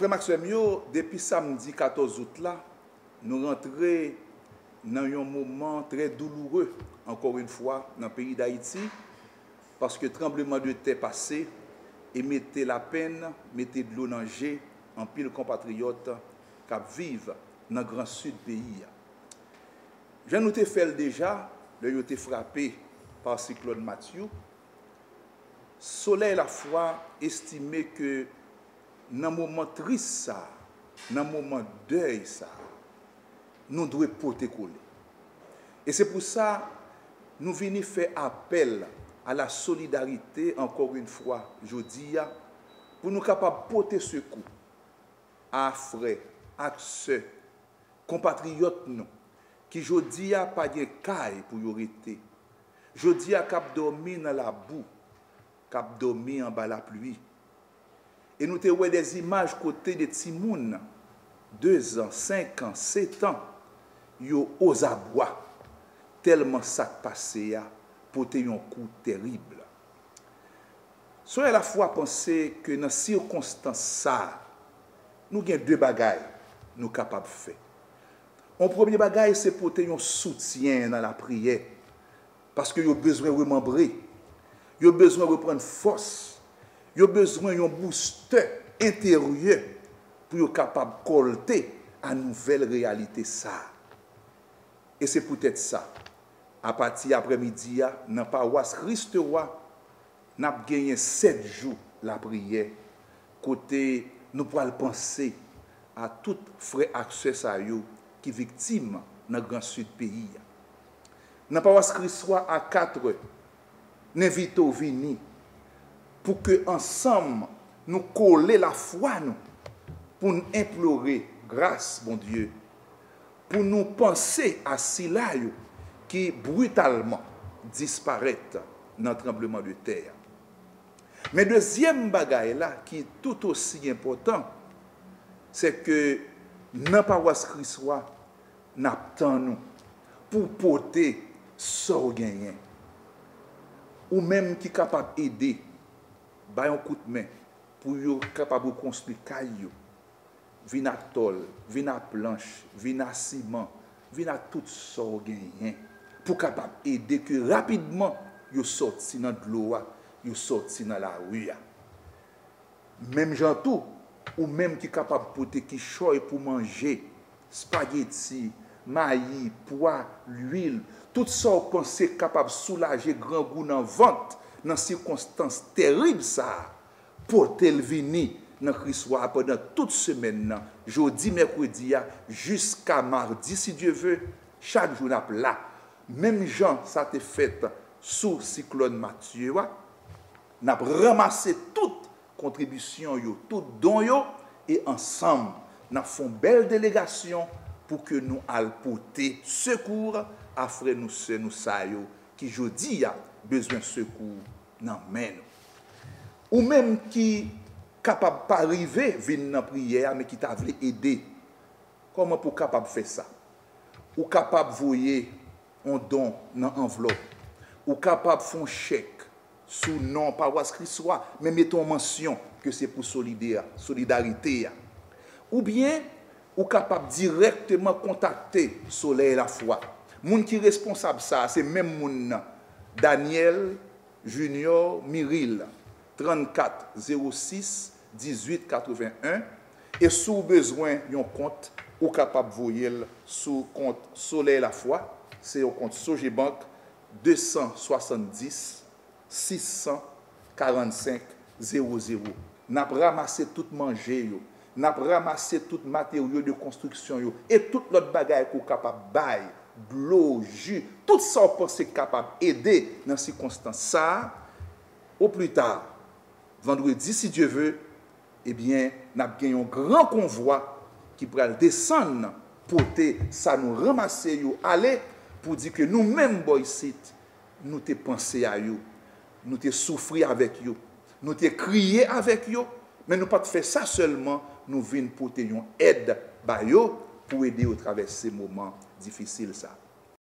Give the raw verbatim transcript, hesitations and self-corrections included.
Frè m ak sè m yo, depi samdi katòz out la, nou rantre nan yon moman trè douloure, encore une fois, nan peyi Dayiti, paske tranbleman de tè pase e mete lapenn, mete dlo nan je anpil konpatriyòt k ap viv nan Gran Sid peyi a. Jan nou te fè l deja, lè yo te frape pa siklòn Matthew, Solèy Lafwa estime ke nan moman tris sa a, nan moman dèy sa a, nou dwe pote kole. E se pou sa, nou vini fè apèl à la solidarité, encore une fois, jodi a, pou nou kapab pote sekou a frè ak sè, konpatriyòt nou, ki jodi a pa gen kay pou yo rete, jodi a k ap dòmi nan labou, k ap dòmi anba lapli. E nou te wè des images kote de timoun de zan, senk an, sèt an, yo ozabwa, tèlman sa k pase a pote yon kou tèrib. Solèy Lafwa panse ke nan sikonstans sa a, nou gen de bagay nou kapab fè. Yon premye bagay, se pote yon soutyen nan lapriyè, paske yo bezwen remanbre, yo bezwen reprann fòs, yo bezwen yon boustè enteryè pou yo kapab kòlte a nouvèl reyalite sa a. E se poutèt sa, apati aprèmidi a, nan pawas Christ Roi, n ap genyen sèt jou lapriyè, kote nou pral panse a tout frè ak sè sa yo ki viktim nan Gran Sid peyi a. Nan pawas Christ Roi a katrè, n envite w vini pou ke ansanm nou kole lafwa nou, pou n enplore gras Bondye, pou nou panse a sila yo ki britalman disparèt nan tranbleman de tè a. Men dezyèm bagay la ki tout osi enpòtan, se ke nan pawas Christ Roi, n ap tann ou pou w pote sa w genyen. Ou menm ki kapab ede, bay yon kout men pou yo kapab rekonstwi kay yo. Vin ak tòl, vin ak planch, vin ak siman, vin ak tout sa w genyen pou kapab ede ke rapidman yo sòti nan dlo a, yo sòti nan lari a. Menm jan tou, ou menm ki kapab pote kichòy pou manje, espageti, mayi, pwa, lwil, tout sa w panse k kapab soulaje grangou nan vant nan sikonstans tèrib sa a, pote l vini nan Christ Roi a pandan tout semèn nan, jodi mèkredi a jiska madi si Dye ve, chak jou n ap la. Menm jan sa te fèt sou siklòn Matye a, n ap ranmase tout kontribisyon yo, tout don yo, e ansanm, n ap fè yon bèl delegasyon pou ke nou al pote sekou a frè nou, sè nou sa yo ki jodi a bezwen sekou nan men nou. Ou menm ki kapab pa rive vin nan priyè a, men ki ta vle ede, kòman pou w kapab fè sa? Ou kapab voye yon don nan anvlòp. Ou kapab fè yon chèk sou non pawas Christ Roi, men mete yon mansyon ke se pou solide a, solidarite a. Oubyen, ou kapab dirèkteman kontakte Solèy Lafwa. Moun ki responsab sa a, se menm moun nan, Daniel Junior Miril, trannkat zewo sis dizuit katrevenn en, e si w bezwen yon kont, ou kapab voye l sou kont Solèy Lafwa, se yon kont Sogebank, de san swasanndis, sis san karannsenk, zewo zewo. N ap ranmase tout manje yo, n ap ranmase tout materyo de konstriksyon yo, e tout lòt bagay ke w kapab bay, dlo, ji, tout sa w panse k kapab ede nan sikonstans sa a, oplita, vandredi, si Dye ve, ebyen, n ap gen yon gran konvwa ki pral desann pote sa nou ranmase yo ale pou di ke nou menm bò isit, nou te panse a yo, nou te soufri avèk yo, nou te kriye avèk yo, men nou pa t fè sa sèlman, nou vin pote yon èd ba yo pou ede yo travèse moman difisil sa a.